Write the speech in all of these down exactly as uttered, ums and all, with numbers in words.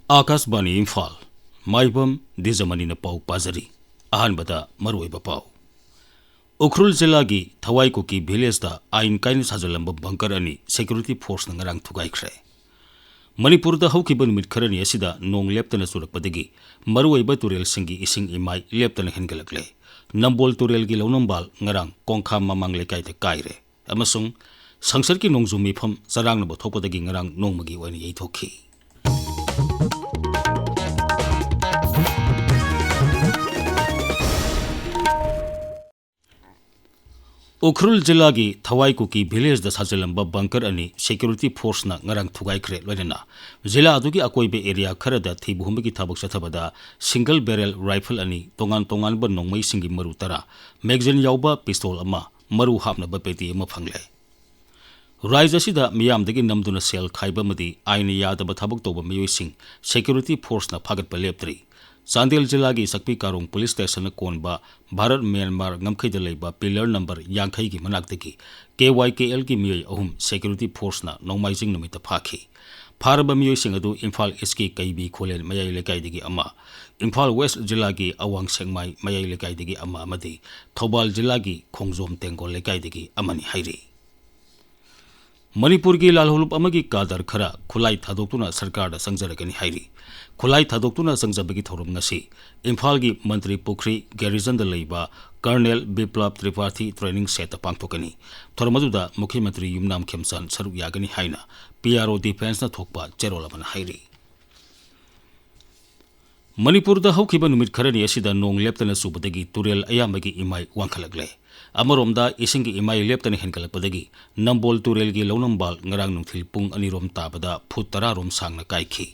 ꯑꯥꯀꯥꯁꯕꯥꯅꯤ ꯏꯝꯐꯥꯜ, ꯃꯥꯏꯕꯝ ꯗꯤꯖꯃꯅꯤꯅ ꯄꯥꯎ ꯄꯥꯖꯔꯤ꯫ ꯑꯍꯥꯟꯕꯗ ꯃꯔꯨꯑꯣꯏꯕ ꯄꯥꯎ꯫ ꯎꯈ꯭ꯔꯨꯜ ꯖꯤꯂꯥꯒꯤ ꯊꯋꯥꯏ ꯀꯨꯀꯤ ꯚꯤꯂꯦꯖꯇ ꯑꯥꯏꯟ ꯀꯥꯏꯅ ꯁꯥꯖꯜꯂꯝꯕ ꯕꯪꯀꯔ ꯑꯅꯤ ꯁꯦꯀ꯭ꯌꯨꯔꯤꯇꯤ ꯐꯣꯔꯁꯅ ꯉꯔꯥꯡ ꯊꯨꯒꯥꯏꯈ꯭ꯔꯦ꯫ ꯃꯅꯤꯄꯨꯔꯗ ꯍꯧꯈꯤꯕ ꯅꯨꯃꯤꯠ ꯈꯔꯅꯤ ꯑꯁꯤꯗ ꯅꯣꯡ ꯂꯦꯞꯇꯅ ꯆꯨꯔꯛꯄꯗꯒꯤ ꯃꯔꯨꯑꯣꯏꯕ ꯇꯨꯔꯦꯜꯁꯤꯡꯒꯤ ꯏꯁꯤꯡ ꯏꯃꯥꯏ ꯂꯦꯞꯇꯅ ꯍꯦꯟꯒꯠꯂꯛꯂꯦ꯫ ꯅꯝꯕꯣꯜ ꯇꯨꯔꯦꯜꯒꯤ ꯂꯧꯅꯝꯕꯥꯜ ꯉꯔꯥꯡ ꯀꯣꯡꯈꯥꯝ ꯃꯃꯥꯡ ꯂꯩꯀꯥꯏꯗ ꯀꯥꯏꯔꯦ ꯑꯃꯁꯨꯡ ꯁꯪꯁꯔꯒꯤ ꯅꯣꯡꯖꯨ ꯃꯤꯐꯝ ꯆꯔꯥꯡꯅꯕ ꯊꯣꯛꯄꯗꯒꯤ ꯉꯔꯥꯡ ꯅꯣꯡꯃꯒꯤ ꯑꯣꯏꯅ ꯌꯩꯊꯣꯛꯈꯤ꯫ ꯎꯈ꯭ꯔꯨꯜ ꯖꯤꯂꯥꯒꯤ ꯊꯋꯥꯏ ꯀꯨꯀꯤ ꯚꯤꯂꯦꯖꯇ ꯁꯥꯖꯤꯜꯂꯝꯕ ꯕꯪꯀꯔ ꯑꯅꯤ ꯁꯦꯀ꯭ꯌꯨꯔꯤꯇꯤ ꯐꯣꯔꯁꯅ ꯉꯔꯥꯡ ꯊꯨꯒꯥꯏꯈ꯭ꯔꯦ꯫ ꯂꯣꯏꯅꯅ ꯖꯤꯂꯥ ꯑꯗꯨꯒꯤ ꯑꯀꯣꯏꯕ ꯑꯦꯔꯤꯌꯥ ꯈꯔꯗ ꯊꯤꯕ ꯍꯨꯝꯕꯒꯤ ꯊꯕꯛ ꯆꯠꯊꯕꯗ ꯁꯤꯡꯒꯜ ꯕꯦꯔꯦꯜ ꯔꯥꯏꯐꯜ ꯑꯅꯤ, ꯇꯣꯉꯥꯟ ꯇꯣꯉꯥꯟꯕ ꯅꯣꯡꯃꯩꯁꯤꯡꯒꯤ ꯃꯔꯨ ꯇꯔꯥ, ꯃꯦꯒꯖꯤꯟ ꯌꯥꯎꯕ ꯄꯤꯁꯇꯣꯜ ꯑꯃ, ꯃꯔꯨ ꯍꯥꯞꯅꯕ ꯄꯦꯇꯤ ꯑꯃ ꯐꯪꯂꯦ꯫ ꯔꯥꯏꯖ ꯑꯁꯤꯗ ꯃꯤꯌꯥꯝꯗꯒꯤ ꯅꯝꯗꯨꯅ ꯁꯦꯜ ꯈꯥꯏꯕ ꯑꯃꯗꯤ ꯑꯥꯏꯟꯅ ꯌꯥꯗꯕ ꯊꯕꯛ ꯇꯧꯕ ꯃꯤꯑꯣꯏꯁꯤꯡ ꯁꯦꯀ꯭ꯌꯨꯔꯤꯇꯤ ꯐꯣꯔꯁꯅ ꯐꯥꯒꯠꯄ ꯂꯦꯞꯇ꯭ꯔꯤ꯫ ꯆꯥꯟꯗꯦꯜ ꯖꯤꯂꯥꯒꯤ ꯆꯥꯛꯄꯤ ꯀꯥꯔꯣꯡ ꯄꯨꯂꯤꯁ ꯁ꯭ꯇꯦꯁꯟꯅ ꯀꯣꯟꯕ ꯚꯥꯔꯠ ꯃ꯭ꯌꯥꯟꯃꯥꯔ ꯉꯝꯈꯩꯗ ꯂꯩꯕ ꯄꯤꯂꯔ ꯅꯝꯕꯔ ꯌꯥꯡꯈꯩꯒꯤ ꯃꯅꯥꯛꯇꯒꯤ ꯀꯦ ꯋꯥꯏ ꯀꯦ ꯑꯦꯜꯒꯤ ꯃꯤꯑꯣꯏ ꯑꯍꯨꯝ ꯁꯦꯀ꯭ꯌꯨꯔꯤꯇꯤ ꯐꯣꯔꯁꯅ ꯅꯣꯡꯃꯥꯏꯖꯤꯡ ꯅꯨꯃꯤꯠꯇ ꯐꯥꯈꯤ꯫ ꯐꯥꯔꯕ ꯃꯤꯑꯣꯏꯁꯤꯡ ꯑꯗꯨ ꯏꯝꯐꯥꯜ ꯏꯁꯀꯤ ꯀꯩꯕꯤ ꯈꯣꯂꯦꯟ ꯃꯌꯥꯏ ꯂꯩꯀꯥꯏꯗꯒꯤ ꯑꯃ, ꯏꯝꯐꯥꯜ ꯋꯦꯁ ꯖꯤꯂꯥꯒꯤ ꯑꯋꯥꯡ ꯁꯦꯛꯃꯥꯏ ꯃꯌꯥꯏ ꯂꯩꯀꯥꯏꯗꯒꯤ ꯑꯃ ꯑꯃꯗꯤ ꯊꯧꯕꯥꯜ ꯖꯤꯂꯥꯒꯤ ꯈꯣꯡꯖꯣꯝ ꯇꯦꯡꯒꯣꯜ ꯂꯩꯀꯥꯏꯗꯒꯤ ꯑꯃꯅꯤ ꯍꯥꯏꯔꯤ꯫ ꯃꯅꯤꯄꯨꯔꯒꯤ ꯂꯥꯜꯍꯧꯂꯨꯞ ꯑꯃꯒꯤ ꯀꯥꯗꯔ ꯈꯔ ꯈꯨꯠꯂꯥꯏ ꯊꯥꯗꯣꯛꯇꯨꯅ ꯁꯔꯀꯥꯔꯗ ꯆꯪꯖꯔꯒꯅꯤ ꯍꯥꯏꯔꯤ꯫ ꯈꯨꯠꯂꯥꯏ ꯊꯥꯗꯣꯛꯇꯨꯅ ꯆꯪꯖꯕꯒꯤ ꯊꯧꯔꯝ ꯉꯁꯤ ꯏꯝꯐꯥꯜꯒꯤ ꯃꯟꯇ꯭ꯔꯤ ꯄꯨꯈ꯭ꯔꯤ ꯒꯦꯔꯤꯖꯟꯗ ꯂꯩꯕ ꯀꯔꯅꯦꯜ ꯕꯤꯄ꯭ꯂꯕ ꯇ꯭ꯔꯤꯄꯥꯊꯤ ꯇ꯭ꯔꯦꯅꯤꯡ ꯁꯦꯠꯇ ꯄꯥꯡꯊꯣꯛꯀꯅꯤ꯫ ꯊꯧꯔꯝ ꯑꯗꯨꯗ ꯃꯨꯈ꯭ꯌ ꯃꯟꯇ꯭ꯔꯤ ꯌꯨꯝꯅꯥꯝ ꯈꯦꯝꯆꯥꯟ ꯁꯔꯨꯛ ꯌꯥꯒꯅꯤ ꯍꯥꯏꯅ ꯄꯤ ꯑꯥꯔ ꯑꯣ ꯗꯤꯐꯦꯟꯁꯅ ꯊꯣꯛꯄ ꯆꯦꯔꯣꯜ ꯑꯃꯅ ꯍꯥꯏꯔꯤ꯫ ꯃꯅꯤꯄꯨꯔꯗ ꯍꯧꯈꯤꯕ ꯅꯨꯃꯤꯠ ꯈꯔꯅꯤ ꯑꯁꯤꯗ ꯅꯣꯡ ꯂꯦꯞꯇꯅ ꯆꯨꯕꯗꯒꯤ ꯇꯨꯔꯦꯜ ꯑꯌꯥꯝꯕꯒꯤ ꯏꯃꯥꯏ ꯋꯥꯡꯈꯠꯂꯛꯂꯦ꯫ ꯑꯃꯔꯣꯝꯗ ꯏꯁꯤꯡꯒꯤ ꯏꯃꯥꯏ ꯂꯦꯞꯇꯅ ꯍꯦꯟꯒꯠꯂꯛꯄꯗꯒꯤ ꯅꯝꯕꯣꯜ ꯇꯨꯔꯦꯜꯒꯤ ꯂꯧꯅꯝꯕꯥꯜ ꯉꯔꯥꯡ ꯅꯨꯡꯊꯤꯜ ꯄꯨꯡ ꯑꯅꯤ ꯔꯣꯝ ꯇꯥꯕꯗ ꯐꯨꯠ ꯇꯔꯥ ꯔꯣꯝ ꯁꯥꯡꯅ ꯀꯥꯏꯈꯤ꯫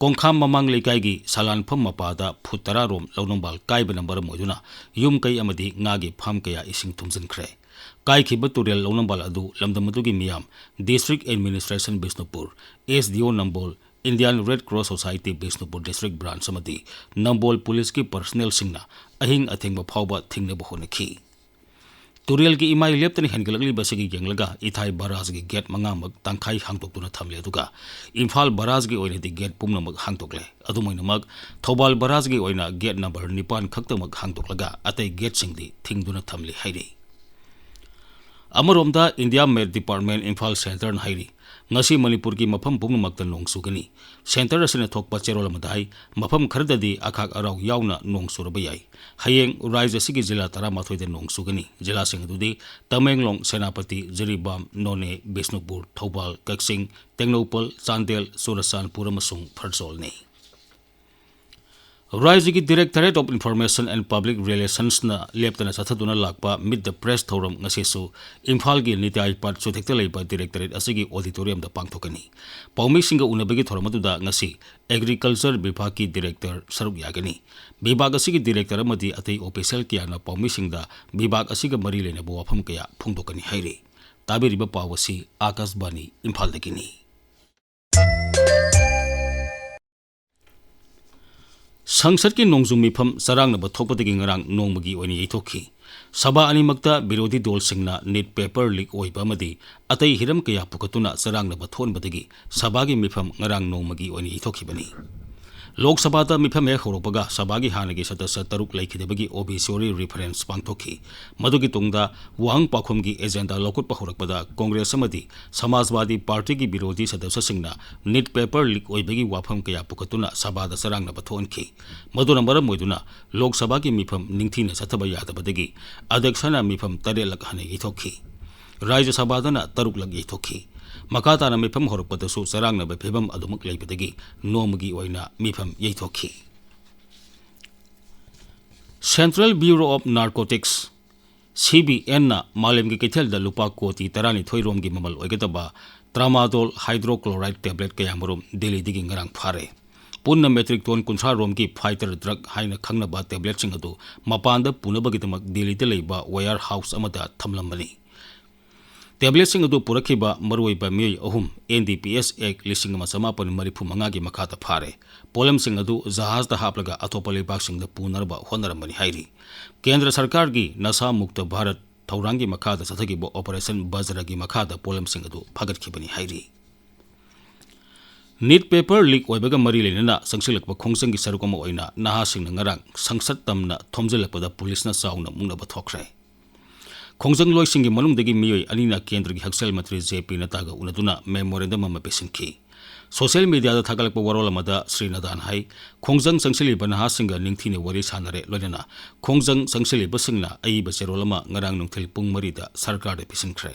ꯀꯣꯡꯈꯥꯝ ꯃꯃꯥꯡ ꯂꯩꯀꯥꯏꯒꯤ ꯁꯂꯥꯟꯐꯝ ꯃꯄꯥꯗ ꯐꯨꯠ ꯇꯔꯥ ꯔꯣꯝ ꯂꯧꯅꯝꯕꯥꯜ ꯀꯥꯏꯕꯅ ꯃꯔꯝ ꯑꯣꯏꯗꯨꯅ ꯌꯨꯝ ꯀꯩ ꯑꯃꯗꯤ ꯉꯥꯒꯤ ꯐꯥꯝ ꯀꯌꯥ ꯏꯁꯤꯡ ꯊꯨꯝꯖꯤꯟꯈ꯭ꯔꯦ꯫ ꯀꯥꯏꯈꯤꯕ ꯇꯨꯔꯦꯜ ꯂꯧꯅꯝꯕꯥꯜ ꯑꯗꯨ ꯂꯝꯗꯝ ꯑꯗꯨꯒꯤ ꯃꯤꯌꯥꯝ, district administration Bishnupur, S D ꯑꯣ ꯅꯝꯕꯣꯜ, Indian red cross society Bishnupur district branch ꯑꯃꯗꯤ ꯅꯝꯕꯣꯜ ꯄꯨꯂꯤꯁꯀꯤ ꯄꯔꯁꯅꯦꯜꯁꯤꯡꯅ ꯑꯍꯤꯡ ꯑꯊꯦꯡꯕ ꯐꯥꯎꯕ ꯊꯤꯡꯅꯕ ꯍꯣꯠꯅꯈꯤ꯫ ꯇꯨꯔꯦꯜꯒꯤ ꯏꯃꯥꯏ ꯂꯦꯞꯇꯅ ꯍꯦꯟꯒꯠꯂꯛꯂꯤꯕꯁꯤꯒꯤ ꯌꯦꯡꯂꯒ ꯏꯊꯥꯏ ꯕꯔꯥꯖꯒꯤ ꯒꯦꯠ ꯃꯉꯥꯃꯛ ꯇꯪꯈꯥꯏ ꯍꯥꯡꯗꯣꯛꯇꯨꯅ ꯊꯝꯂꯦ, ꯑꯗꯨꯒ ꯏꯝꯐꯥꯜ ꯕꯔꯥꯖꯒꯤ ꯑꯣꯏꯅꯗꯤ ꯒꯦꯠ ꯄꯨꯝꯅꯃꯛ ꯍꯥꯡꯗꯣꯛꯂꯦ꯫ ꯑꯗꯨꯝ ꯑꯣꯏꯅꯃꯛ, ꯊꯧꯕꯥꯜ ꯕꯔꯥꯖꯒꯤ ꯑꯣꯏꯅ ꯒꯦꯠ ꯅꯝꯕꯔ ꯅꯤꯄꯥꯟ ꯈꯛꯇꯃꯛ ꯍꯥꯡꯗꯣꯛꯂꯒ ꯑꯇꯩ ꯒꯦꯠꯁꯤꯡꯗꯤ ꯊꯤꯡꯗꯨꯅ ꯊꯝꯂꯤ ꯍꯥꯏꯔꯤ꯫ ꯑꯃꯔꯣꯝꯗ, ꯏꯟꯗꯤꯌꯥ ꯃꯦꯠ ꯗꯤꯄꯥꯔꯠꯃꯦꯟ ꯏꯝꯐꯥꯜ ꯁꯦꯟꯇꯔꯅ ꯍꯥꯏꯔꯤ, ꯉꯁꯤ ꯃꯅꯤꯄꯨꯔꯒꯤ ꯃꯐꯝ ꯄꯨꯝꯅꯃꯛꯇ ꯅꯣꯡ ꯆꯨꯒꯅꯤ꯫ ꯁꯦꯟꯇꯔ ꯑꯁꯤꯅ ꯊꯣꯛꯄ ꯆꯦꯔꯣꯜ ꯑꯃꯗ ꯍꯥꯏ, ꯃꯐꯝ ꯈꯔꯗꯗꯤ ꯑꯈꯥꯛ ꯑꯔꯥꯎ ꯌꯥꯎꯅ ꯅꯣꯡ ꯆꯨꯔꯕ ꯌꯥꯏ꯫ ꯍꯌꯦꯡ ꯔꯥꯖ꯭ꯌ ꯑꯁꯤꯒꯤ ꯖꯤꯂꯥ ꯇꯔꯥꯃꯥꯊꯣꯏꯗ ꯅꯣꯡ ꯆꯨꯒꯅꯤ꯫ ꯖꯤꯂꯥꯁꯤꯡ ꯑꯗꯨꯗꯤ ꯇꯃꯦꯡꯂꯣꯡ, ꯁꯦꯅꯥꯄꯇꯤ, ꯖꯤꯔꯤꯕꯥꯝ, ꯅꯣꯅꯦ, ꯕꯤꯁꯅꯨꯄꯨꯔ, ꯊꯧꯕꯥꯜ, ꯀꯛꯆꯤꯡ, ꯇꯦꯡꯅꯧꯄꯜ, ꯆꯥꯟꯗꯦꯜ, ꯆꯨꯔꯆꯥꯟꯄꯨꯔ ꯑꯃꯁꯨꯡ ꯐꯔꯖꯣꯜꯅꯤ꯫ ꯔꯥꯖ꯭ꯌꯒꯤ Directorate of Information and Public Relationsꯅ ꯂꯦꯞꯇꯅ ꯆꯠꯊꯗꯨꯅ ꯂꯥꯛꯄ Meet the Press ꯊꯧꯔꯝ ꯉꯁꯤꯁꯨ ꯏꯝꯐꯥꯜꯒꯤ ꯅꯤꯇꯥꯏ ꯄꯥꯠ ꯆꯨꯊꯦꯛꯇ ꯂꯩꯕ Directorate ꯑꯁꯤꯒꯤ auditoriumꯗ ꯄꯥꯡꯊꯣꯛꯀꯅꯤ꯫ ꯄꯥꯎꯃꯤꯁꯤꯡꯒ ꯎꯅꯕꯒꯤ ꯊꯧꯔꯝ ꯑꯗꯨꯗ ꯉꯁꯤ Agriculture ꯕꯤꯚꯥꯒꯀꯤ Director ꯁꯔꯨꯛ ꯌꯥꯒꯅꯤ꯫ ꯕꯤꯚꯥꯒ ꯑꯁꯤꯒꯤ Director ꯑꯃꯗꯤ ꯑꯇꯩ official ꯀꯌꯥꯅ ꯄꯥꯎꯃꯤꯁꯤꯡꯗ ꯕꯤꯚꯥꯒ ꯑꯁꯤꯒ ꯃꯔꯤ ꯂꯩꯅꯕ ꯋꯥꯐꯝ ꯀꯌꯥ ꯐꯣꯡꯗꯣꯛꯀꯅꯤ ꯍꯥꯏꯔꯤ꯫ ꯇꯥꯕꯤꯔꯤꯕ ꯄꯥꯎ ꯑꯁꯤ ꯑꯥꯀꯥꯁꯕꯥꯅꯤ ꯏꯝꯐꯥꯜꯗꯒꯤꯅꯤ꯫ ꯁꯪꯁꯠꯀꯤ ꯅꯣꯡꯖꯨ ꯃꯤꯐꯝ ꯆꯔꯥꯡꯅꯕ ꯊꯣꯛꯄꯗꯒꯤ ꯉꯔꯥꯡ ꯅꯣꯡꯃꯒꯤ ꯑꯣꯏꯅ ꯌꯩꯊꯣꯛꯈꯤ꯫ ꯁꯚꯥ ꯑꯅꯤꯃꯛꯇ ꯕꯤꯔꯣꯙꯤ ꯗꯣꯜꯁꯤꯡꯅ NEET paper leak ꯑꯣꯏꯕ ꯑꯃꯗꯤ ꯑꯇꯩ ꯍꯤꯔꯝ ꯀꯌꯥ ꯄꯨꯈꯠꯇꯨꯅ ꯆꯔꯥꯡꯅꯕ ꯊꯣꯛꯍꯟꯕꯗꯒꯤ ꯁꯚꯥꯒꯤ ꯃꯤꯐꯝ ꯉꯔꯥꯡ ꯅꯣꯡꯃꯒꯤ ꯑꯣꯏꯅ ꯌꯩꯊꯣꯛꯈꯤꯕꯅꯤ꯫ ꯂꯣꯛ ꯁꯚꯥꯗ ꯃꯤꯐꯝ ꯍꯦꯛ ꯍꯧꯔꯛꯄꯒ ꯁꯚꯥꯒꯤ ꯍꯥꯟꯅꯒꯤ ꯁꯗꯁ꯭ꯌ ꯇꯔꯨꯛ ꯂꯩꯈꯤꯗꯕꯒꯤ OBCOꯔꯤ reference ꯄꯥꯡꯊꯣꯛꯈꯤ꯫ ꯃꯗꯨꯒꯤ ꯇꯨꯡꯗ ꯋꯥꯍꯪ ꯄꯥꯎꯈꯨꯝꯒꯤ agenda ꯂꯧꯈꯠꯄ ꯍꯧꯔꯛꯄꯗ ꯀꯣꯡꯒ꯭ꯔꯦꯁ ꯑꯃꯗꯤ ꯁꯃꯥꯖꯋꯥꯗꯤ ꯄꯥꯔꯇꯤꯒꯤ ꯕꯤꯔꯣꯙꯤ ꯁꯗꯁ꯭ꯌꯁꯤꯡꯅ NEET paper leak ꯑꯣꯏꯕꯒꯤ ꯋꯥꯐꯝ ꯀꯌꯥ ꯄꯨꯈꯠꯇꯨꯅ ꯁꯚꯥꯗ ꯆꯔꯥꯡꯅꯕ ꯊꯣꯛꯍꯟꯈꯤ꯫ ꯃꯗꯨꯅ ꯃꯔꯝ ꯑꯣꯏꯗꯨꯅ ꯂꯣꯛ ꯁꯚꯥꯒꯤ ꯃꯤꯐꯝ ꯅꯤꯡꯊꯤꯅ ꯆꯠꯊꯕ ꯌꯥꯗꯕꯗꯒꯤ ꯑꯗ꯭ꯌꯛꯁꯅ ꯃꯤꯐꯝ ꯇꯔꯦꯠꯂꯛ ꯍꯟꯅ ꯌꯩꯊꯣꯛꯈꯤ꯫ ꯔꯥꯖ꯭ꯌ ꯁꯚꯥꯗꯅ ꯇꯔꯨꯛꯂꯛ ꯌꯩꯊꯣꯛꯈꯤ꯫ ꯃꯈꯥ ꯇꯥꯅ ꯃꯤꯐꯝ ꯍꯧꯔꯛꯄꯗꯁꯨ ꯆꯔꯥꯡꯅꯕ ꯐꯤꯚꯝ ꯑꯗꯨꯃꯛ ꯂꯩꯕꯗꯒꯤ ꯅꯣꯡꯃꯒꯤ ꯑꯣꯏꯅ ꯃꯤꯐꯝ ꯌꯩꯊꯣꯛꯈꯤ꯫ Central Bureau of Narcotics, CBNꯅ ꯃꯥꯂꯦꯝꯒꯤ ꯀꯩꯊꯦꯜꯗ ꯂꯨꯄꯥ ꯀꯣꯇꯤ ꯇꯔꯥꯅꯤꯊꯣꯏ ꯔꯣꯝꯒꯤ ꯃꯃꯜ ꯑꯣꯏꯒꯗꯕ tramadol hydrochloride tablet ꯀꯌꯥꯃꯔꯨꯝ ꯗꯦꯜꯂꯤꯗꯒꯤ ꯉꯔꯥꯡ ꯐꯥꯔꯦ꯫ ꯄꯨꯟꯅ metric ton ꯀꯨꯟꯊ꯭ꯔꯥ ꯔꯣꯝꯒꯤ fighter drug ꯍꯥꯏꯅ ꯈꯪꯅꯕ tabletꯁꯤꯡ ꯑꯗꯨ ꯃꯄꯥꯟꯗ ꯄꯨꯅꯕꯒꯤꯗꯃꯛ ꯗꯦꯜꯂꯤꯗ ꯂꯩꯕ warehouse ꯑꯃꯗ ꯊꯝꯂꯝꯕꯅꯤ꯫ Tabletꯁꯤꯡ ꯑꯗꯨ ꯄꯨꯔꯛꯈꯤꯕ ꯃꯔꯨꯑꯣꯏꯕ ꯃꯤꯑꯣꯏ ꯑꯍꯨꯝ NDPS Act ꯂꯤꯁꯤꯡ ꯑꯃ ꯆꯃꯥꯄꯟ ꯃꯔꯤꯐꯨ ꯃꯉꯥꯒꯤ ꯃꯈꯥꯗ ꯐꯥꯔꯦ꯫ ꯄꯣꯠꯂꯝꯁꯤꯡ ꯑꯗꯨ ꯖꯍꯥꯖꯇ ꯍꯥꯞꯂꯒ ꯑꯇꯣꯞꯄ ꯂꯩꯕꯥꯛꯁꯤꯡꯗ ꯄꯨꯅꯅꯕ ꯍꯣꯠꯅꯔꯝꯕꯅꯤ ꯍꯥꯏꯔꯤ꯫ ꯀꯦꯟꯗ꯭ꯔ ꯁꯔꯀꯥꯔꯒꯤ ꯅꯁꯥ ꯃꯨꯛꯇ ꯚꯥꯔꯠ ꯊꯧꯔꯥꯡꯒꯤ ꯃꯈꯥꯗ ꯆꯠꯊꯈꯤꯕ ꯑꯣꯄꯔꯦꯁꯟ ꯕꯖ꯭ꯔꯒꯤ ꯃꯈꯥꯗ ꯄꯣꯠꯂꯝꯁꯤꯡ ꯑꯗꯨ ꯐꯥꯒꯠꯈꯤꯕꯅꯤ ꯍꯥꯏꯔꯤ꯫ ꯅꯤꯠ ꯄꯦꯄꯔ ꯂꯤꯛ ꯑꯣꯏꯕꯒ ꯃꯔꯤ ꯂꯩꯅꯅ ꯆꯪꯁꯤꯜꯂꯛꯄ ꯈꯣꯡꯖꯪꯒꯤ ꯁꯔꯨꯛ ꯑꯃ ꯑꯣꯏꯅ ꯅꯍꯥꯁꯤꯡꯅ ꯉꯔꯥꯡ ꯁꯪꯁꯠ ꯇꯝꯅ ꯊꯣꯝꯖꯤꯜꯂꯛꯄꯗ ꯄꯨꯂꯤꯁꯅ ꯆꯥꯎꯅ ꯃꯨꯛꯅꯕ ꯊꯣꯛꯈ꯭ꯔꯦ꯫ ꯈꯣꯡꯖꯪꯂꯣꯏꯁꯤꯡꯒꯤ ꯃꯅꯨꯡꯗꯒꯤ ꯃꯤꯑꯣꯏ ꯑꯅꯤꯅ ꯀꯦꯟꯗ꯭ꯔꯒꯤ ꯍꯛꯁꯦꯜ ꯃꯟꯇ꯭ꯔꯤ ꯖꯦ ꯄꯤ ꯅꯗꯥꯒ ꯎꯅꯗꯨꯅ ꯃꯦꯃꯣꯔꯦꯟꯗꯝ ꯑꯃ ꯄꯤꯁꯤꯟꯈꯤ꯫ ꯁꯣꯁꯤꯌꯦꯜ ꯃꯤꯗꯤꯌꯥꯗ ꯊꯥꯒꯠꯂꯛꯄ ꯋꯥꯔꯣꯜ ꯑꯃꯗ ꯁ꯭ꯔꯤ ꯅꯗꯥꯅ ꯍꯥꯏ, ꯈꯣꯡꯖꯪ ꯆꯪꯁꯤꯜꯂꯤꯕ ꯅꯍꯥꯁꯤꯡꯒ ꯅꯤꯡꯊꯤꯅ ꯋꯥꯔꯤ ꯁꯥꯟꯅꯔꯦ, ꯂꯣꯏꯅꯅ ꯈꯣꯡꯖꯪ ꯆꯪꯁꯤꯜꯂꯤꯕꯁꯤꯡꯅ ꯑꯏꯕ ꯆꯦꯔꯣꯜ ꯑꯃ ꯉꯔꯥꯡ ꯅꯨꯡꯊꯤꯜ ꯄꯨꯡ ꯃꯔꯤꯗ ꯁꯔꯀꯥꯔꯗ ꯄꯤꯁꯤꯟꯈ꯭ꯔꯦ꯫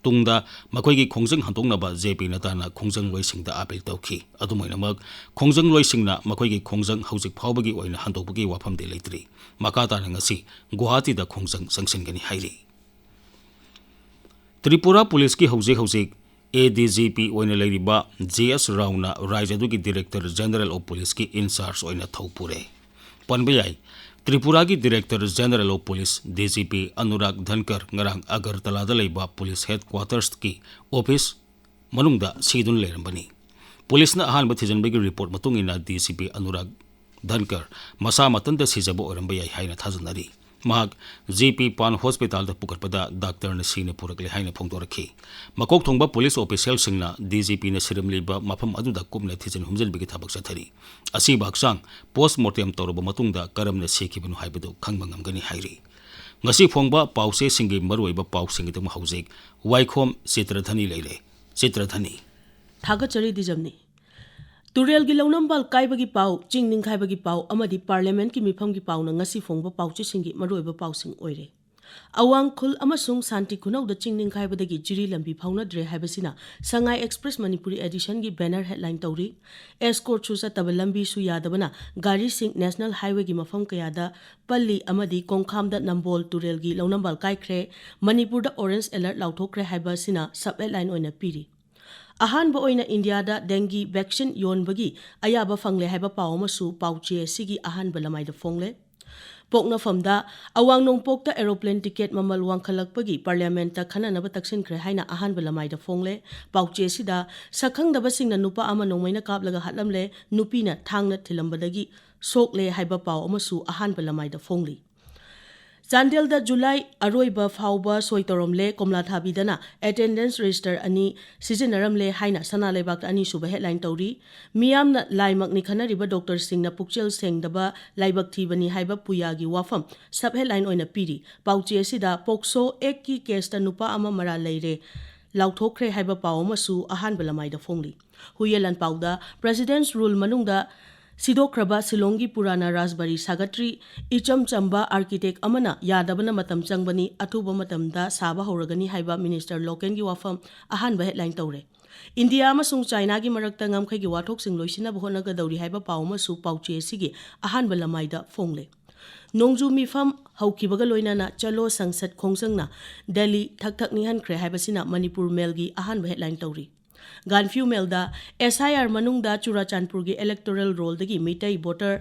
ꯇꯨꯡꯗ ꯃꯈꯣꯏꯒꯤ ꯈꯣꯡꯖꯪ ꯍꯟꯗꯣꯛꯅꯕ ꯖꯦ ꯄꯤ ꯅꯗꯥꯅ ꯈꯣꯡꯖꯪꯂꯣꯏꯁꯤꯡꯗ ꯑꯥꯄꯤꯜ ꯇꯧꯈꯤ꯫ ꯑꯗꯨꯝ ꯑꯣꯏꯅꯃꯛ, ꯈꯣꯡꯖꯪꯂꯣꯏꯁꯤꯡꯅ ꯃꯈꯣꯏꯒꯤ ꯈꯣꯡꯖꯪ ꯍꯧꯖꯤꯛ ꯐꯥꯎꯕꯒꯤ ꯑꯣꯏꯅ ꯍꯟꯗꯣꯛꯄꯒꯤ ꯋꯥꯐꯝꯗꯤ ꯂꯩꯇ꯭ꯔꯤ꯫ ꯃꯈꯥ ꯇꯥꯅ ꯉꯁꯤ ꯒꯨꯋꯥꯍꯥꯇꯤꯗ ꯈꯣꯡꯖꯪ ꯆꯪꯁꯤꯟꯒꯅꯤ ꯍꯥꯏꯔꯤ꯫ ꯇ꯭ꯔꯤꯄꯨꯔꯥ ꯄꯨꯂꯤꯁꯀꯤ ꯍꯧꯖꯤꯛ ꯍꯧꯖꯤꯛ ꯑꯦ ꯗꯤ ꯖꯤ ꯄꯤ ꯑꯣꯏꯅ ꯂꯩꯔꯤꯕ ꯖꯦ ꯑꯦꯁ ꯔꯥꯎꯅ ꯔꯥꯏꯖ꯭ꯌ ꯑꯗꯨꯒꯤ ꯗꯤꯔꯦꯛꯇꯔ ꯖꯦꯅꯔꯦꯜ ꯑꯣꯐ ꯄꯨꯂꯤꯁꯀꯤ ꯏꯟꯆꯥꯔꯖ ꯑꯣꯏꯅ ꯊꯧ ꯄꯨꯔꯦ꯫ ꯄꯟꯕ ꯌꯥꯏ, ꯇ꯭ꯔꯤꯄꯨꯔꯥꯒꯤ director general of police, D G P, Anurag Dhankar ꯉꯔꯥꯡ ꯑꯒꯔꯇꯂꯥꯗ ꯂꯩꯕ ꯄꯨꯂꯤꯁ ꯍꯦꯗꯀ꯭ꯋꯥꯇꯔꯁꯀꯤ ꯑꯣꯐꯤꯁ ꯃꯅꯨꯡꯗ ꯁꯤꯗꯨꯅ ꯂꯩꯔꯝꯕꯅꯤ꯫ ꯄꯨꯂꯤꯁꯅ ꯑꯍꯥꯟꯕ ꯊꯤꯖꯤꯟꯕꯒꯤ ꯔꯤꯄꯣꯔꯠ ꯃꯇꯨꯡ ꯏꯟꯅ ꯗꯤ ꯁꯤ ꯄꯤ ꯑꯅꯨꯔꯥꯒ ꯙꯟꯀꯔ ꯃꯁꯥ ꯃꯊꯟꯇ ꯁꯤꯖꯕ ꯑꯣꯏꯔꯝꯕ ꯌꯥꯏ ꯍꯥꯏꯅ ꯊꯥꯖꯅꯔꯤ꯫ ꯃꯍꯥꯛ ꯖꯤ ꯄꯤ ꯄꯥꯟ ꯍꯣꯁꯄꯤꯇꯥꯜꯗ ꯄꯨꯈꯠꯄꯗ ꯗꯥꯛꯇꯔꯅ ꯁꯤꯅ ꯄꯨꯔꯛꯂꯦ ꯍꯥꯏꯅ ꯐꯣꯡꯗꯣꯔꯛꯈꯤ꯫ ꯃꯀꯣꯛ ꯊꯣꯡꯕ ꯄꯨꯂꯤꯁ ꯑꯣꯐꯤꯁꯤꯌꯦꯜꯁꯤꯡꯅ ꯗꯤ ꯖꯤ ꯄꯤꯅ ꯁꯤꯔꯝꯂꯤꯕ ꯃꯐꯝ ꯑꯗꯨꯗ ꯀꯨꯞꯅ ꯊꯤꯖꯤꯟ ꯍꯨꯝꯖꯤꯟꯕꯒꯤ ꯊꯕꯛ ꯆꯠꯊꯔꯤ꯫ ꯑꯁꯤꯕ ꯍꯛꯆꯥꯡ ꯄꯣꯁ ꯃꯣꯔꯇꯦꯝ ꯇꯧꯔꯕ ꯃꯇꯨꯡꯗ ꯀꯔꯝꯅ ꯁꯤꯈꯤꯕꯅꯣ ꯍꯥꯏꯕꯗꯨ ꯈꯪꯕ ꯉꯝꯒꯅꯤ ꯍꯥꯏꯔꯤ꯫ ꯉꯁꯤ ꯐꯣꯡꯕ ꯄꯥꯎꯆꯦꯁꯤꯡꯒꯤ ꯃꯔꯨꯑꯣꯏꯕ ꯄꯥꯎꯁꯤꯡꯒꯤꯗꯃꯛ ꯍꯧꯖꯤꯛ ꯋꯥꯏꯈꯣꯝ ꯆꯤꯇ꯭ꯔꯙꯅꯤ ꯂꯩꯔꯦ꯫ ꯆꯤꯇ꯭ꯔꯙꯅꯤ꯫ ꯊꯥꯒꯠꯆꯔꯤ ꯗꯤꯖꯝꯅꯤ꯫ ꯇꯨꯔꯦꯜꯒꯤ ꯂꯧꯅꯝꯕꯥꯜ ꯀꯥꯏꯕꯒꯤ ꯄꯥꯎ, ꯆꯤꯡ ꯅꯤꯡꯈꯥꯏꯕꯒꯤ ꯄꯥꯎ ꯑꯃꯗꯤ ꯄꯥꯔꯂꯤꯌꯥꯃꯦꯟꯠꯀꯤ ꯃꯤꯐꯝꯒꯤ ꯄꯥꯎꯅ ꯉꯁꯤ ꯐꯣꯡꯕ ꯄꯥꯎꯆꯦꯁꯤꯡꯒꯤ ꯃꯔꯨꯑꯣꯏꯕ ꯄꯥꯎꯁꯤꯡ ꯑꯣꯏꯔꯦ꯫ ꯑꯋꯥꯡ ꯈꯨꯜ ꯑꯃꯁꯨꯡ ꯁꯥꯟꯇꯤ ꯈꯨꯅꯧꯗ ꯆꯤꯡ ꯅꯤꯡꯈꯥꯏꯕꯗꯒꯤ ꯖꯤꯔꯤ ꯂꯝꯕꯤ ꯐꯥꯎꯅꯗ꯭ꯔꯦ ꯍꯥꯏꯕꯁꯤꯅ ꯁꯉꯥꯏ ꯑꯦꯛꯁꯄ꯭ꯔꯦꯁ ꯃꯅꯤꯄꯨꯔꯤ ꯑꯦꯗꯤꯁꯟꯒꯤ ꯕꯦꯅꯔ ꯍꯦꯗꯂꯥꯏꯟ ꯇꯧꯔꯤ꯫ ꯑꯦꯁꯀꯣꯔꯠꯁꯨ ꯆꯠꯇꯕ ꯂꯝꯕꯤꯁꯨ ꯌꯥꯗꯕꯅ ꯒꯥꯔꯤꯁꯤꯡ ꯅꯦꯁꯅꯦꯜ ꯍꯥꯏꯋꯦꯒꯤ ꯃꯐꯝ ꯀꯌꯥꯗ ꯄꯜꯂꯤ ꯑꯃꯗꯤ ꯀꯣꯡꯈꯥꯝꯗ ꯅꯝꯕꯣꯜ ꯇꯨꯔꯦꯜꯒꯤ ꯂꯧꯅꯝꯕꯥꯜ ꯀꯥꯏꯈ꯭ꯔꯦ꯫ ꯃꯅꯤꯄꯨꯔꯗ ꯑꯣꯔꯦꯟꯖ ꯑꯦꯂꯔꯠ ꯂꯥꯎꯊꯣꯛꯈ꯭ꯔꯦ ꯍꯥꯏꯕ ꯑꯁꯤꯅ ꯁꯕ ꯍꯦꯗꯂꯥꯏꯟ ꯑꯣꯏꯅ ꯄꯤꯔꯤ꯫ ꯑꯍꯥꯟꯕ ꯑꯣꯏꯅ ꯏꯟꯗꯤꯌꯥꯗ ꯗꯦꯡꯒꯤ ꯚꯦꯛꯁꯤꯟ ꯌꯣꯟꯕꯒꯤ ꯑꯌꯥꯕ ꯐꯪꯂꯦ ꯍꯥꯏꯕ ꯄꯥꯎ ꯑꯃꯁꯨ ꯄꯥꯎꯆꯦ ꯑꯁꯤꯒꯤ ꯑꯍꯥꯟꯕ ꯂꯃꯥꯏꯗ ꯐꯣꯡꯂꯦ꯫ ꯄꯣꯛꯅꯐꯝꯗ ꯑꯋꯥꯡ ꯅꯣꯡꯄꯣꯛꯇ ꯑꯦꯔꯣꯄ꯭ꯂꯦꯟ ꯇꯤꯀꯦꯠ ꯃꯃꯜ ꯋꯥꯡꯈꯠꯂꯛꯄꯒꯤ ꯄꯥꯔꯂꯤꯌꯥꯃꯦꯟꯠꯇ ꯈꯟꯅꯅꯕ ꯇꯛꯁꯤꯟꯈ꯭ꯔꯦ ꯍꯥꯏꯅ ꯑꯍꯥꯟꯕ ꯂꯃꯥꯏꯗ ꯐꯣꯡꯂꯦ꯫ ꯄꯥꯎꯆꯦ ꯑꯁꯤꯗ ꯁꯛꯈꯪꯗꯕꯁꯤꯡꯅ ꯅꯨꯄꯥ ꯑꯃ ꯅꯣꯡꯃꯩꯅ ꯀꯥꯞꯂꯒ ꯍꯥꯠꯂꯝꯂꯦ, ꯅꯨꯄꯤꯅ ꯊꯥꯡꯅ ꯊꯤꯜꯂꯝꯕꯗꯒꯤ ꯁꯣꯛꯂꯦ ꯍꯥꯏꯕ ꯄꯥꯎ ꯑꯃꯁꯨ ꯑꯍꯥꯟꯕ ꯂꯃꯥꯏꯗ ꯐꯣꯡꯂꯤ꯫ ꯆꯥꯟꯗꯦꯜꯗ ꯖꯨꯂꯥꯏ ꯑꯔꯣꯏꯕ ꯐꯥꯎꯕ ꯁꯣꯏ ꯇꯧꯔꯝꯂꯦ, ꯀꯣꯝꯂꯥ ꯊꯥꯕꯤꯗꯅ attendance register ꯑꯅꯤ ꯁꯤꯖꯤꯟꯅꯔꯝꯂꯦ ꯍꯥꯏꯅ ꯁꯅꯥ ꯂꯩꯕꯥꯛꯇ ꯑꯅꯤꯁꯨꯕ headline ꯇꯧꯔꯤ꯫ ꯃꯤꯌꯥꯝꯅ ꯂꯥꯏꯃꯛꯅꯤ ꯈꯟꯅꯔꯤꯕ doctorꯁꯤꯡꯅ ꯄꯨꯛꯆꯦꯜ ꯁꯦꯡꯗꯕ, ꯂꯥꯏꯕꯛ ꯊꯤꯕꯅꯤ ꯍꯥꯏꯕ ꯄꯨꯌꯥꯒꯤ ꯋꯥꯐꯝ sub headline ꯑꯣꯏꯅ ꯄꯤꯔꯤ꯫ ꯄꯥꯎꯆꯦ ꯑꯁꯤꯗ POCSO Actꯀꯤ caseꯇ ꯅꯨꯄꯥ ꯑꯃ ꯃꯔꯥꯜ ꯂꯩꯔꯦ, ꯂꯥꯎꯊꯣꯛꯈ꯭ꯔꯦ ꯍꯥꯏꯕ ꯄꯥꯎ ꯑꯃꯁꯨ ꯑꯍꯥꯟꯕ ꯂꯃꯥꯏꯗ ꯐꯣꯡꯂꯤ꯫ ꯍꯨꯏꯌꯦꯟ ꯂꯥꯟꯄꯥꯎꯗ President's Rule ꯃꯅꯨꯡꯗ ꯁꯤꯗꯣꯛꯈ꯭ꯔꯕ ꯁꯤꯂꯣꯡꯒꯤ ꯄꯨꯔꯥꯅ ꯔꯥꯖꯕꯥꯔꯤ ꯁꯥꯒꯠꯇ꯭ꯔꯤ, ꯏꯆꯝ ꯆꯝꯕ architect ꯑꯃꯅ ꯌꯥꯗꯕꯅ ꯃꯇꯝ ꯆꯪꯕꯅꯤ, ꯑꯊꯨꯕ ꯃꯇꯝꯗ ꯁꯥꯕ ꯍꯧꯔꯒꯅꯤ ꯍꯥꯏꯕ Minister ꯂꯣꯀꯦꯟꯒꯤ ꯋꯥꯐꯝ ꯑꯍꯥꯟꯕ headline ꯇꯧꯔꯦ꯫ ꯏꯟꯗꯤꯌꯥ ꯑꯃꯁꯨꯡ ꯆꯥꯏꯅꯥꯒꯤ ꯃꯔꯛꯇ ꯉꯝꯈꯩꯒꯤ ꯋꯥꯊꯣꯛꯁꯤꯡ ꯂꯣꯏꯁꯤꯟꯅꯕ ꯍꯣꯠꯅꯒꯗꯧꯔꯤ ꯍꯥꯏꯕ ꯄꯥꯎ ꯑꯃꯁꯨ ꯄꯥꯎꯆꯦ ꯑꯁꯤꯒꯤ ꯑꯍꯥꯟꯕ ꯂꯃꯥꯏꯗ ꯐꯣꯡꯂꯦ꯫ ꯅꯣꯡꯖꯨ ꯃꯤꯐꯝ ꯍꯧꯈꯤꯕꯒ ꯂꯣꯏꯅꯅ ꯆꯂꯣ ꯁꯪꯁꯠ ꯈꯣꯡꯖꯪꯅ ꯗꯦꯜꯂꯤ ꯊꯛ ꯊꯛ ꯅꯤꯛꯍꯟꯈ꯭ꯔꯦ ꯍꯥꯏꯕꯁꯤꯅ ꯃꯅꯤꯄꯨꯔ ꯃꯦꯜꯒꯤ ꯑꯍꯥꯟꯕ headline ꯇꯧꯔꯤ꯫ ꯒꯥꯟꯐ꯭ꯌꯨ ꯃꯦꯜꯗ SIR ꯃꯅꯨꯡꯗ ꯆꯨꯔꯥꯆꯥꯟꯄꯨꯔꯒꯤ electoral rollꯗꯒꯤ ꯃꯤꯇꯩ voter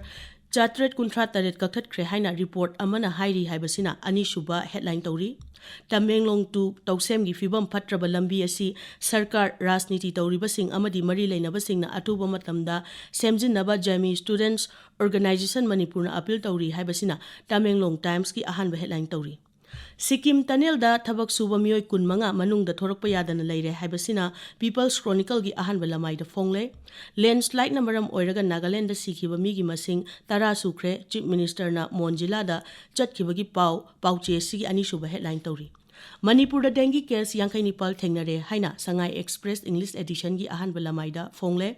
ꯆꯥꯇ꯭ꯔꯦꯠ ꯀꯨꯟꯊ꯭ꯔꯥ ꯇꯔꯦꯠ ꯀꯛꯊꯠꯈ꯭ꯔꯦ ꯍꯥꯏꯅ report ꯑꯃꯅ ꯍꯥꯏꯔꯤ ꯍꯥꯏꯕꯁꯤꯅ ꯑꯅꯤꯁꯨꯕ headline ꯇꯧꯔꯤ꯫ ꯇꯃꯦꯡꯂꯣꯡ to ꯇꯧꯁꯦꯝꯒꯤ ꯐꯤꯕꯝ ꯐꯠꯇ꯭ꯔꯕ ꯂꯝꯕꯤ ꯑꯁꯤ ꯁꯔꯀꯥꯔ, ꯔꯥꯖꯅꯤꯇꯤ ꯇꯧꯔꯤꯕꯁꯤꯡ ꯑꯃꯗꯤ ꯃꯔꯤ ꯂꯩꯅꯕꯁꯤꯡꯅ ꯑꯊꯨꯕ ꯃꯇꯝꯗ ꯁꯦꯝꯖꯤꯟꯅꯕ ꯖꯥꯃꯤ Students Organisation ꯃꯅꯤꯄꯨꯔꯅ appeal ꯇꯧꯔꯤ ꯍꯥꯏꯕꯁꯤꯅ ꯇꯃꯦꯡꯂꯣꯡ Timesꯀꯤ ꯑꯍꯥꯟꯕ headline ꯇꯧꯔꯤ꯫ ꯁꯤꯛꯀꯤꯝ tunnelꯗ ꯊꯕꯛ ꯁꯨꯕ ꯃꯤꯑꯣꯏ ꯀꯨꯟꯃꯉꯥ ꯃꯅꯨꯡꯗ ꯊꯣꯔꯛꯄ ꯌꯥꯗꯅ ꯂꯩꯔꯦ ꯍꯥꯏꯕꯁꯤꯅ People's Chronicleꯒꯤ ꯑꯍꯥꯟꯕ ꯂꯃꯥꯏꯗ ꯐꯣꯡꯂꯦ꯫ Landslideꯅ ꯃꯔꯝ ꯑꯣꯏꯔꯒ ꯅꯥꯒꯥꯂꯦꯟꯗ ꯁꯤꯈꯤꯕ ꯃꯤꯒꯤ ꯃꯁꯤꯡ ꯇꯔꯥ ꯁꯨꯈ꯭ꯔꯦ꯫ Chief Ministerꯅ ꯃꯣꯟ ꯖꯤꯂꯥꯗ ꯆꯠꯈꯤꯕꯒꯤ ꯄꯥꯎ ꯄꯥꯎꯆꯦ ꯑꯁꯤꯒꯤ ꯑꯅꯤꯁꯨꯕ headline ꯇꯧꯔꯤ꯫ ꯃꯅꯤꯄꯨꯔꯗ dengue case ꯌꯥꯡꯈꯩ ꯅꯤꯄꯥꯜ ꯊꯦꯡꯅꯔꯦ ꯍꯥꯏꯅ Sangai Express English editionꯒꯤ ꯑꯍꯥꯟꯕ ꯂꯃꯥꯏꯗ ꯐꯣꯡꯂꯦ꯫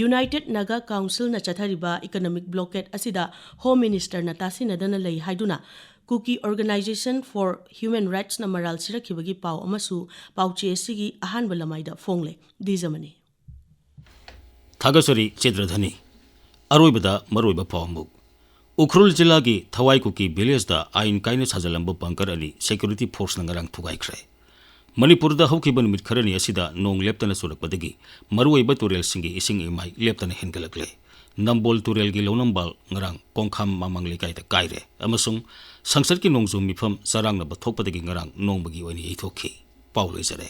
United Naga Councilꯅ ꯆꯠꯊꯔꯤꯕ economic blockade ꯑꯁꯤꯗ Home Ministerꯅ ꯇꯥꯁꯤꯟꯅꯗꯅ ꯂꯩ ꯍꯥꯏꯗꯨꯅ Kuki Organisation for Human Rightsꯅ ꯃꯔꯥꯜ ꯁꯤꯔꯛꯈꯤꯕꯒꯤ ꯄꯥꯎ ꯑꯃꯁꯨ ꯄꯥꯎꯆꯦ ꯑꯁꯤꯒꯤ ꯑꯍꯥꯟꯕ ꯂꯃꯥꯏꯗ ꯐꯣꯡꯂꯦ꯫ ꯗꯤꯖꯃꯅꯤ꯫ ꯊꯥꯒꯠꯆꯔꯤ ꯆꯤꯇ꯭ꯔꯙꯅꯤ꯫ ꯑꯔꯣꯏꯕꯗ ꯃꯔꯨꯑꯣꯏꯕ ꯄꯥꯎ ꯑꯃꯨꯛ꯫ ꯎꯈ꯭ꯔꯨꯜ ꯖꯤꯂꯥꯒꯤ ꯊꯋꯥꯏ ꯀꯨꯀꯤ villageꯇ ꯑꯥꯏꯟ ꯀꯥꯏꯅ ꯁꯥꯖꯜꯂꯝꯕ bunker ꯑꯅꯤ security forceꯅ ꯉꯔꯥꯡ ꯊꯨꯒꯥꯏꯈ꯭ꯔꯦ꯫ ꯃꯅꯤꯄꯨꯔꯗ ꯍꯧꯈꯤꯕ ꯅꯨꯃꯤꯠ ꯈꯔꯅꯤ ꯑꯁꯤꯗ ꯅꯣꯡ ꯂꯦꯞꯇꯅ ꯆꯨꯔꯛꯄꯗꯒꯤ ꯃꯔꯨꯑꯣꯏꯕ ꯇꯨꯔꯦꯜꯁꯤꯡꯒꯤ ꯏꯁꯤꯡ ꯏꯃꯥꯏ ꯂꯦꯞꯇꯅ ꯍꯦꯟꯒꯠꯂꯛꯂꯦ꯫ ꯅꯝꯕꯣꯜ ꯇꯨꯔꯦꯜꯒꯤ ꯂꯧꯅꯝꯕꯥꯜ ꯉꯔꯥꯡ ꯀꯣꯡꯈꯥꯝ ꯃꯃꯥꯡ ꯂꯩꯀꯥꯏꯗ ꯀꯥꯏꯔꯦ ꯑꯃꯁꯨꯡ ꯁꯪꯁꯠꯀꯤ ꯅꯣꯡꯖꯨ ꯃꯤꯐꯝ ꯆꯔꯥꯡꯅꯕ ꯊꯣꯛꯄꯗꯒꯤ ꯉꯔꯥꯡ ꯅꯣꯡꯃꯒꯤ ꯑꯣꯏꯅ ꯌꯩꯊꯣꯛꯈꯤ꯫ ꯄꯥꯎ ꯂꯣꯏꯖꯔꯦ꯫